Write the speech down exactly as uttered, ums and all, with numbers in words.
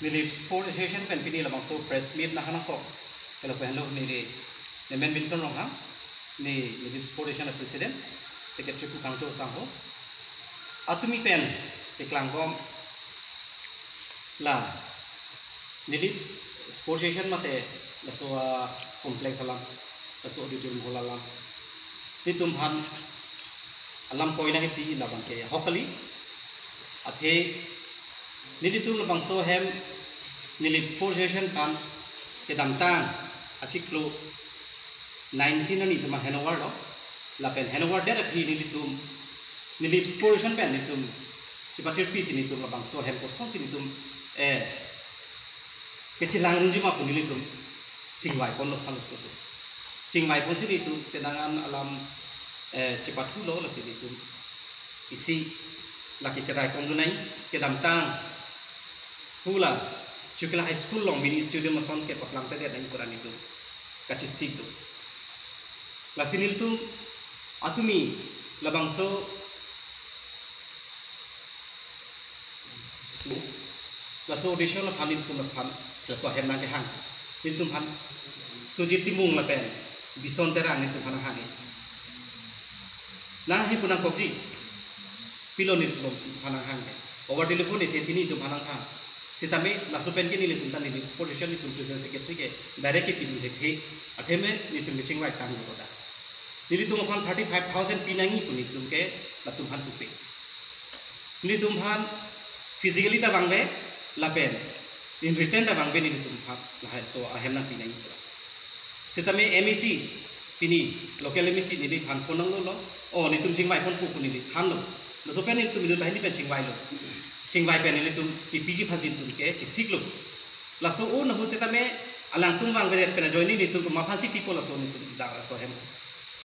Nilip Sport Association pen pini labangso press meet nangkok. Kelo pen lo neli Nemen Vinson Ronghang, ne Nilip Sport Association a President, Secretary pu kangjo sangho. Atumi pen keklangkom la Nilip Sport Association mate laso a complex alam, laso auditorium hall alam, nelitum aphan alam koina kipi labang ke hokali. Athe nelitum labangso hem Nilip Sport Association aphan kedamtang achiklo nineteen arni nelitum handover lo. Lapen handover det aphi nelitum Nilip Sport Association pen nelitum chipatirpi si nelitum labangso hem kosonsi nelitum, eh, kechelang runji ma pu nelitum chingvai ponlo halaso do. Chingvai ponsi nelitum penang an alam, eh, chipathulo, lasi nelitum isi lake cherai kongdunai. Kedamtang hula Chukla High School along mini stadium ason ke paplangpedet nangji pu ra nelitum kachesik do. Lasi nelitum atumi labangso laso audition aphan nelitum aphan laso ahem nangkehang. Nelitum aphan Sujit Timung lapen Bison Terang nelitum aphan nanghang. Nanghe pu nangkokji, pilo nelitum aphan nanghang. Over telephone ethe thini nelitum aphan nanghang. Sitame laso pen ke nelitum ta Nilip Sport Association nelitum President Secretary ke direct kepidun thekthe. Athema nelitum kechingvai tanglo da. Nelitum aphan thirty-five thousand pinangji pu nelitum ke latum aphan pupe. Nelitum aphan physically ta vangve lapen in return ta vangve nelitum aphan lahai laso ahem nangpinangji pu ra. Sitame M A C, pini local M A C neliphan phone nanglo lo. O, nelitum chingvai ponpo pu neli thanlo. Laso pen nelitum inut banghini pen chingvailo. Chingvai pen nelitum kepiji aphansi nelitum ke chesiklo. Laso un ahut sitame alangtum vangvedet pen ajoine nelitum komat aphansi pipo laso nelitum dak laso ahem.